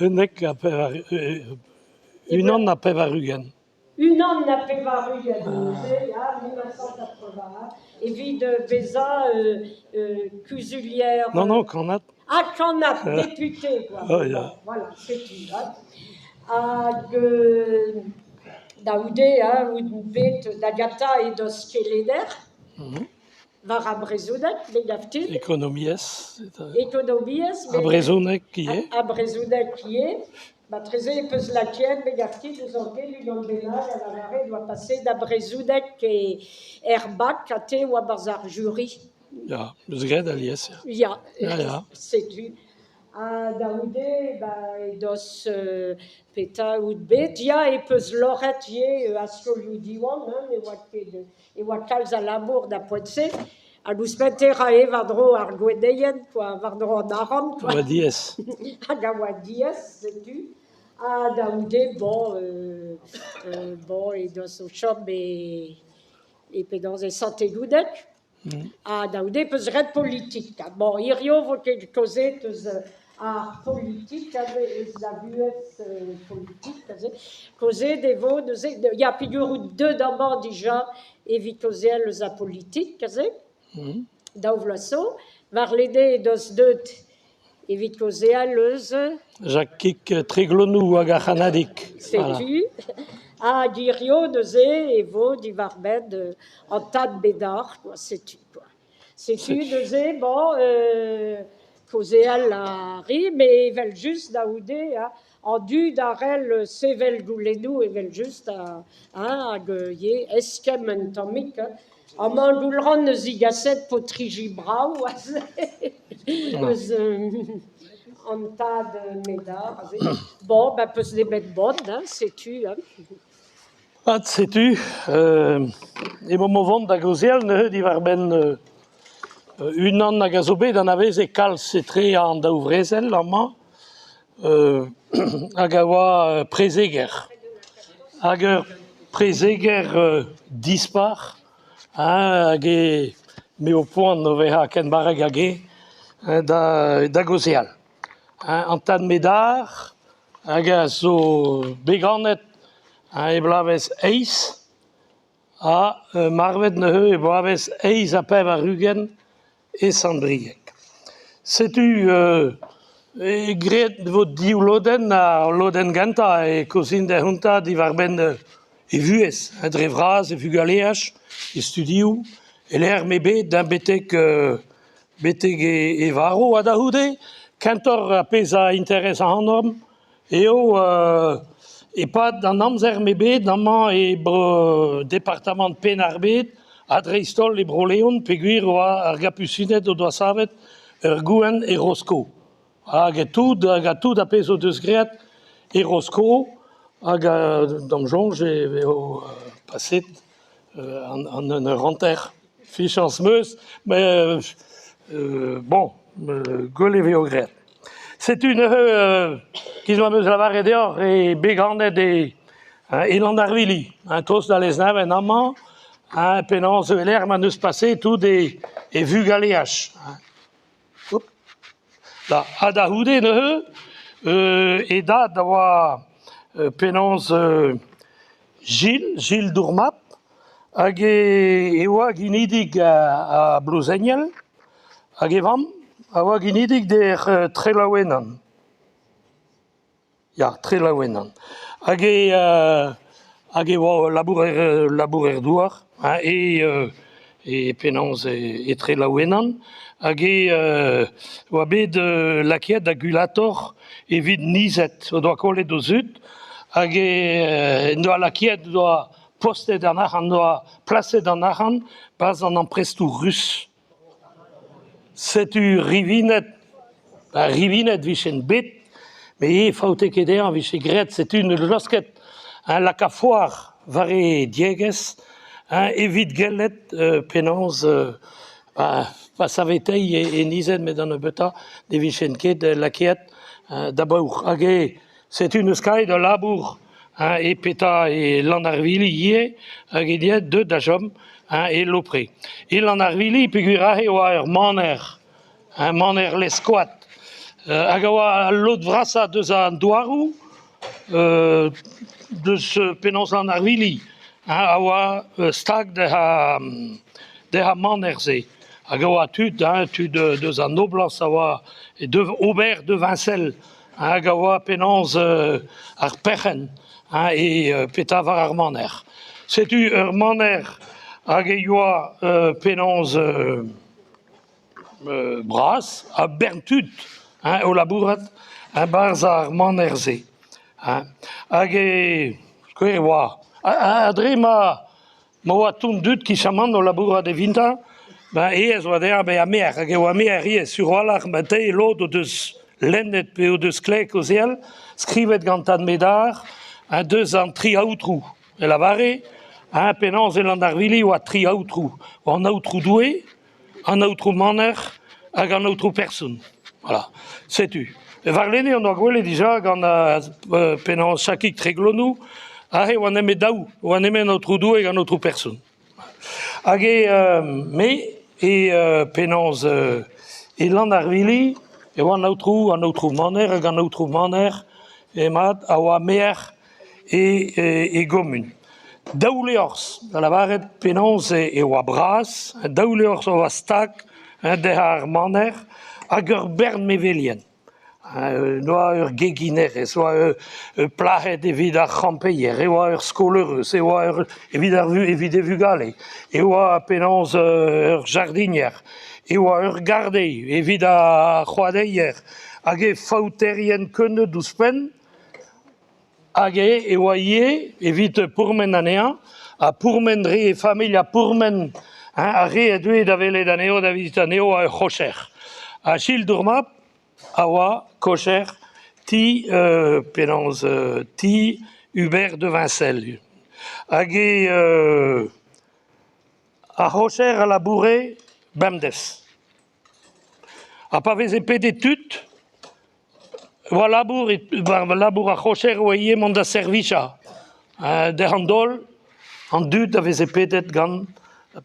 Unnek ha pevar unan ha pevar-ugent. Unan ha pevar-ugent neuze, ya, 1981, evit bezañ kuzulier... Non, non, kannad. Ah, kannad, député, quoi. Oh, ya. Voilà, setu. Hein. Hag da c'houde, hein, out bet da gentañ edos kelenner. War ar brezhoneg, me gav din. Ekonomiezh. Ekonomiezh. Ar brezhoneg ivez. Ar brezhoneg ivez. Marteze e peus lakaet, me gav din, eus an ket unan bennak a lavare e oa paset da brezhoneg er bak ha te oa 'barzh ar juri. Ya, 'meus graet alies, ya. Ya, Ya, ya. setu. Ha da c'houde ba edos petra out bet? Ya, e peus loc'het ivez ar skolioù Diwan, hein, ne oa ket e oa kalz a labour da poent-se. Hag ouzhpenn te 'rae war-dro ar gwenneien, quoi, war-dro an arc'hant, quoi. A oa diaes. Hag a oa diaes, setu. Ha da c'houde, bon, bon, edos o chom e, e penaos e Sant-Egoudeg. Ha da c'houde 'peus graet politik. Bon, hiziv 'vo ket kaozeet eus ar politik aze, eus la vuhez politik aze. Kaozeet e vo neuze, ya peogwir out deuet amañ dija evit kaozeal eus ar politik aze, daou vloaz zo. Warlene edos deuet evit kaozeal eus... Jakig Treglonou hag ar C'hannadig. Setu. Hag hiziv neuze e vo diwar-benn an tad Bedard, quoi, setu quoi. Setu neuze, bon, kaozeal a ri, met evel-just da c'houde, hein, an dud a c'hell sevel goulennoù evel-just hein, hag ivez eskemm un tammig. Hein. Amañ Goulc'han 'neus digaset paotriji brav aze eus an tad Medar aze. Bon, ben 'peus nemet mont, hein, setu. Hein. Mat, setu, emaomp o vont da gaozeal neuze diwar-benn unan hag a zo bet anavezet kalz etre an daou vrezel amañ hag a oa prezeger. Hag ur prezeger dispar hein, hag e m'eo poan o vezañ ken barrek hag eñ da da gaozeal. Hein, an tad Medar hag a zo bet ganet e bloavezh eizh ha marvet neuze e bloavezh 88 e Sant-Brieg. Setu graet e vo div lodenn. Ar lodenn gentañ e kaozin dezhañ diwar-benn e vuhez dre vras, e vugaleaj, e studioù, e-lec'h m'eo bet betek betek e varv. Ha da c'houde, kentoc'h ar pezh a interes ac'hanomp eo e-pad an amzer m'eo bet amañ e bro departamant Penn-ar-Bed ha dreist-holl e Bro-Leon peogwir e oa ar Gapusined o doa savet ur gouent e Rosko. Hag tout hag tout ar pezh o deus graet e Rosko hag d'am soñj e vezo paset an un eur hanter. Fichañs 'm eus met bon gwell e vezo graet. Setu neuze giz ma 'm eus lavaret deoc'h eo bet ganet e e Llanarvili, tost da Lesneven amañ, penaos e-lec'h ma 'neus paseet tout e e vugaleaj. Ha da c'houde neuze e dad a oa penaos Gilles, Gilles Dourmap, hag e oa ginidik a Blouzeniel, hag e vamm a oa ginidik d'er Trelaouenan. Ya, Trelaouenan. Hag e hag e oa labourer labourer-douar hein, e e penaos e Trelaouenan hag e oa bet lakaet da gulator evit nized o doa kollet o zud hag e en doa lakaet doa postet an arc'hant doa plaset an arc'hant 'barzh an amprestoù rus. Setu rivinet, ba rivinet 'vijen bet, met e faote ket dezhañ 'vije graet, setu 'neus laosket un lakafoar war e diegezh hein evit gellet penaos ba ba saveteiñ e nized met an nebeutañ ne vijent ket lakaet da baour. Hag eo setu 'neus kavet ul labour hein e petra e Lannarvili ivez hag eo deuet da chom hein e Lopre. E Lannarvili peogwir aze e oa ur maner, un maner Leskoad. Hag a oa al lod vrasañ deus an douaroù deus penaos Lannarvili a oa stag d'ar maner-se. Hag a oa tud, hein, tud deus an noblañs a oa Aubert de Vincelles hag a oa penaos ar perc'henn hein, e petra war ar maner. Setu ur maner hag e yoa penaos bras ha bern tud hein, o labourat e-barzh ar maner-se hein. Hag e skouer e oa ha dre ma ma oa ton dud kichamant o labourat evintañ, ben aes oa dezhañ bezañ maer hag e oa maer ivez sur a-walc'h ma teue lod o deus lennet pe o deus klevet kaozeal, skrivet gant Tad Medar, ha deus an tri aotrou e lavare hein, penaos e Lannarvili e oa tri aotrou, oa an aotrou Doue, an aotrou Maner hag an aotrou Person. Voilà, setu. Warlene on doa gwelet dija gant penaos Chakig Treglonou, aze oa nemet daou, oa nemet an aotrou Doue hag an aotrou Person. Hag e me e penaos e Lannarvili e oa an aotrou, an aotrou Maner hag an aotrou Maner mat a oa maer e gomun. Daou liorzh da lavaret penaos e oa bras, daou liorzh a oa stag dezhañ ar maner hag ur bern mevelien. Oa ur geginerez, oa ur plac'hed evit ar c'hampeier, e oa ur skolaerez, e oa ur evit ar evit e vugale, e oa penaos ur jardinier, e oa ur garde evit ar c'hoadeier hag e faouterien keuneud ouzhpenn. Hag e oa ivez evit pourmen anezhañ ha pourmen dre e familh ha pourmen hein, ar re a deue da welet anezho, da vizitañ anezho oa ur c'hocher. Ha Gilles Dourmab a oa kocher ti penaos ti Hubert de Vincelles. Hag e ar c'hocher a laboure bemdez. Ha pa veze pedet tud War labour war labour ar c'hocher e oa ivez mont da servijañ. Derc'h an daol, an dud a veze pedet gant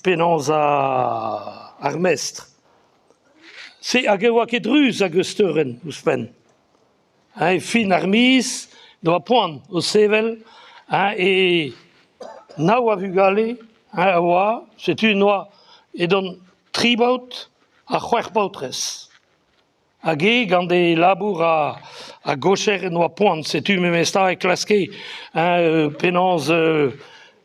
penaos ar mestr. Se hag e oa ket ruz hag eus steurenn ouzhpenn. E fin ar miz 'doa poan o sevel e nav a vugale a oa, setu 'noa edont tri baotr ha c'hwec'h paotrez. Hag eo gant e labour a gocher en doa poan. Setu memestra e klaske hein, penaos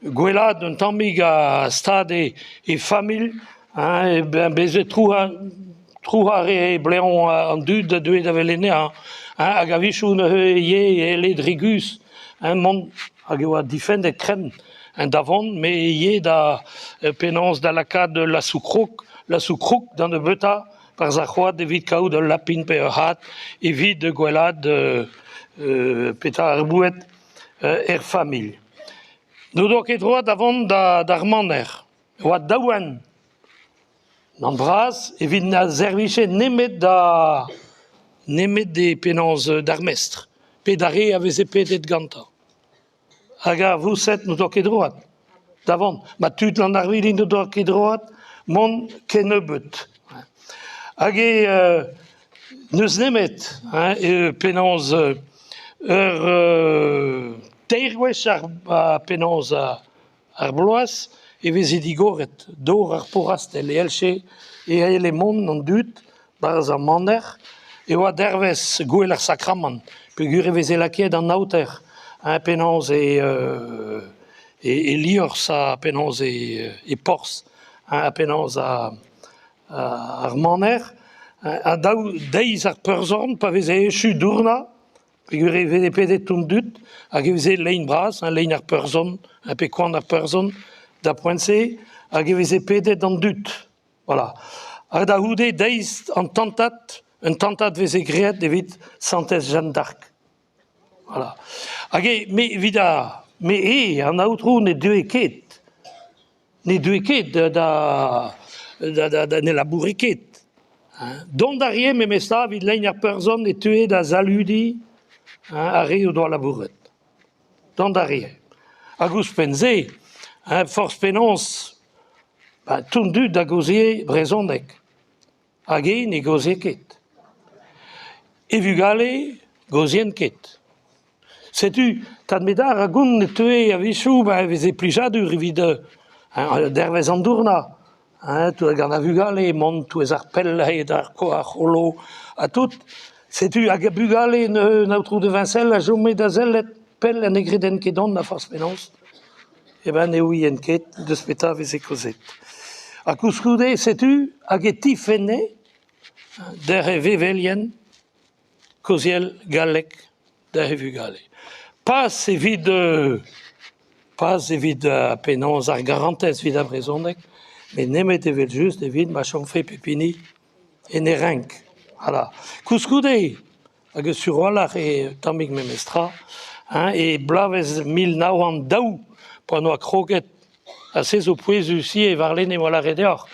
gwellaat un tammig a stad e familh. Hein, ben bezet trouc'hañ trouc'hañ a rae bleñv an dud a deue da welet anezhañ. Hein, hag a-wechoù neuze ivez e elle dre guzh hein, mont hag e oa difennet krenn da vont, met ivez da penaos da lakaat lasoù-krog, lasoù-kroug da nebeutañ Barzh ar c'hoad evit kaout ul lapin pe ur c'had evit gwellaat petra ar boued er familh. N'o doa ket droad da vont d'ar maner. E oa daou-hent an bras evit na servije nemet da nemet e penaos d'ar mestr pe d'ar re a veze pedet gantañ. Hag ar voused n'o doa ket droad da vont. Ma tud Lannarvili n'o doa ket droad mont kennebeut. Hag e n'eus nemet hein, penaos ur teir gwech ar penaos ar bloaz e veze digoret dor ar porrastell e c'hellje e c'helle mont an dud 'barzh ar maner e oa dervezh gouel ar sakramant peogwir e veze lakaet an aoter hein penaos e e liorzh ha penaos e porzh ha penaos ar maner ha daou deiz ar peurzorn pa veze echu dournañ Peogwir e veze pedet an dud hag e veze lein bras, hein, lein ar peurzon, pe koan ar peurzon, da poent-se, hag e veze pedet an dud. Voilà. Ha da c'houde deiz an tantad, un tantad veze graet evit santez Jeanne d'Arc. Voilà. Hag e, me, evit ar, me eo, an aotrou ne deue ket. Ne deue ket da, da, da, da, ne laboure ket. Hein. Dont a rae memes tra evit lein ar peurzon e teue da saludiñ hein, ar re o doa labouret. Dont a rae. Hag ouzhpenn-se, hein, forzh penaos, ba, tout an dud a gaozie brezhoneg. Hag eñ ne gaozie ket. E vugale 'gaozient ket. Setu tad Medar a gont e teue a-wechoù ma e veze plijadur evit dervezh an dournañ hein gant ar vugale mont 'touez ar pell-hed ar c'holo ha tout. Setu hag bugale neuze an aotrou de Vincel a chome da sellet pell ha ne gredent ket dont a forzh penaos. Eh ben ne ouient ket deus petra e veze kaozeet. Ha koulskoude setu hag e tifenne d'ar vevelien kaozeal galleg d'he vugale. Pas evit pas evit penaos ar garantez evit ar brezhoneg, met nemet evel-just evit ma chomfe pep hini en e renk. Voilà. Koulskoude, hag sur a-walc'h eo tammig memestra, hein, e bloavezh 1902 pa 'noa kroget Ha se zo pouezus ivez warlene 'oa lâret deoc'h.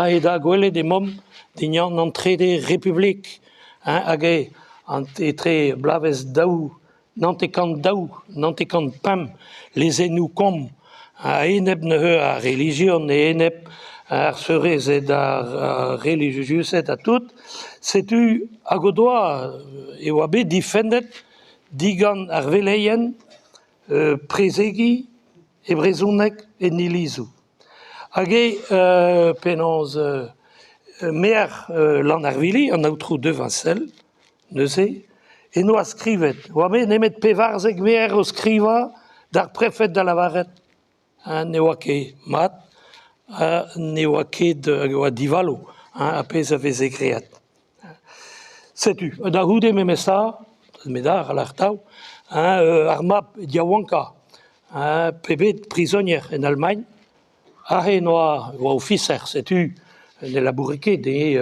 Aet da gwelet emaomp dindan an Trede Republik hein, hag eo an etre bloavezh 1942, 1945 lezennoù komp a-enep neuze ar relijion, a-enep ar seurezed, ar relijiused ha tout. Setu hag o doa e oa bet difennet digant ar veleien prezegiñ e brezhoneg en ilizoù. Hag eo penaos maer Lannarvili, an aotrou de Vincel, neuze, en doa skrivet, 'oa bet nemet 14 maer o skrivañ d'ar prefed da lavaret ne oa ket mat ha ne oa ket hag e oa divalo ar pezh a veze graet. Setu, da c'houde memes tra, met ar lâr-tav, ar mab yaouankañ, p'eo bet prizonier en Alamagn, aze 'noa e oa ofiser, setu ne laboure ket e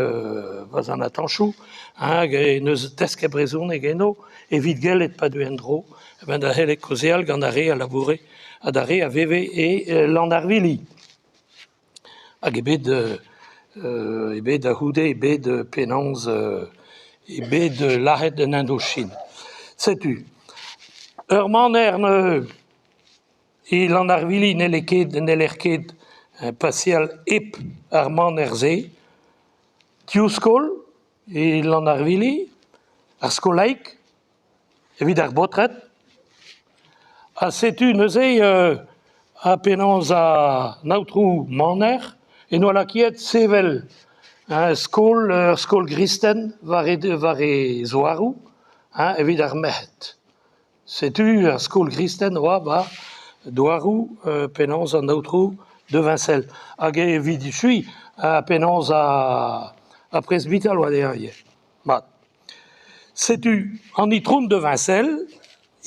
'barzh an atanchoù hag en deus desket brezhoneg eno evit gellet pa deu en-dro da c'hellet kaozeal gant ar re a laboure ha d'ar re a veve e Lannarvili. Hag eo bet eo bet da c'houde eo bet penaos eo bet lazhet en Indochine. Setu ur maner neuze e Lannarvili n'helle ket n'heller ket paseal hep ar maner-se. Div skol e Lannarvili, ar skolaig evit ar baotred. Ha setu neuze ha penaos an aotrou Maner en doa lakaet sevel skol ur skol gristen war e war e zouaroù hein evit ar merc'hed. Setu ar skol gristen 'oa war douaroù penaos an aotrou de Vincel. Hag evit echuiñ penaos ar presbital 'oa dezhañ ivez. Mat. Setu an itron de Vincel.